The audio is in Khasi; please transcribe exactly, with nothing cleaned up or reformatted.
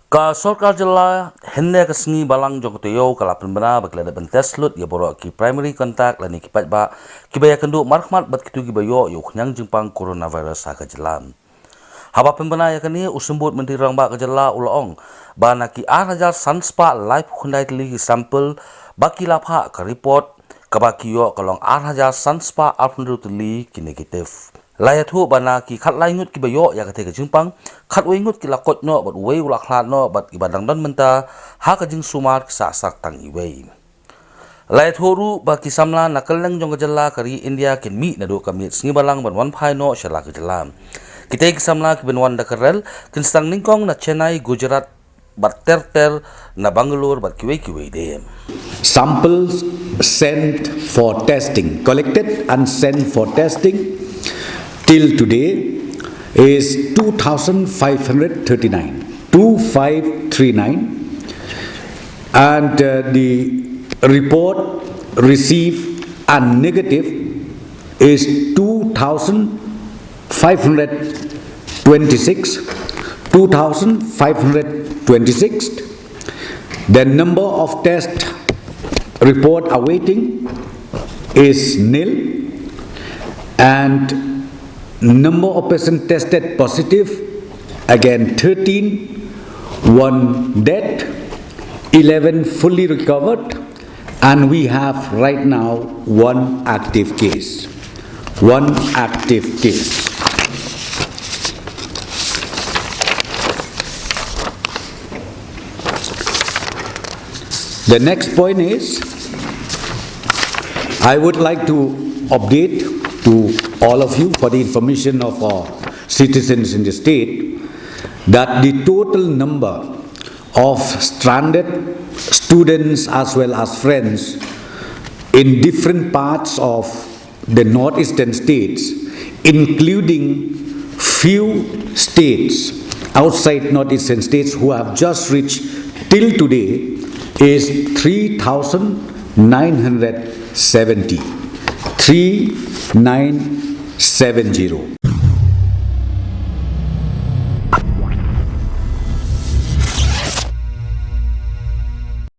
Ka sorkar jylla hynne ka sngi balang jong ka taïew ka la pynbna ba ki la dep ban test lut ïa baroh ki primary contact lane ki paidbah kiba ïakynduh markhmat bad kito kiba ïoh ïa u khñiang jingpang coronavirus ha ka jylla. Haba pynbna ïa kane, u Symbud Myntri Rangbah ka jylla u la ong ba na ki ar hajar san spah laiphew khyndai tylli ki sample ba ki la phah ka report, kaba ki ïoh ka long ar hajar san spah arphew hynriew tylli ki negative. La ïathuh ba na ki khatlai ngut kiba ïoh ïa katei ka jingpang, khatwei ngut ki la koit noh bad uwei u la khlad noh bad kiba dang don mynta ha ka jingsumar ki sah sak tang iwei. La ïathuh ruh ba ki samla na kylleng jong ka jylla ka ri India kin mih naduh ka miet sngi balang ban wan phai noh sha la ka jylla. Kitei ki samla kiban wan da ka rel kin sdang nyngkong na Chennai, Gujarat bad ter ter na Bangalore bad kiwei kiwei de. Samples sent for testing, collected and sent for testing till today is two thousand five hundred thirty-nine, two five three nine, and uh, the report received and negative is two thousand five hundred twenty-six, two thousand five hundred twenty-six. The number of test report awaiting is nil, and number of patients tested positive, again thirteen, one death, eleven fully recovered, and we have right now one active case. One active case. The next point is, I would like to update to all of you for the information of our citizens in the state that the total number of stranded students as well as friends in different parts of the northeastern states, including few states outside northeastern states who have just reached till today, is three thousand nine hundred seventy. Three nine seven zero.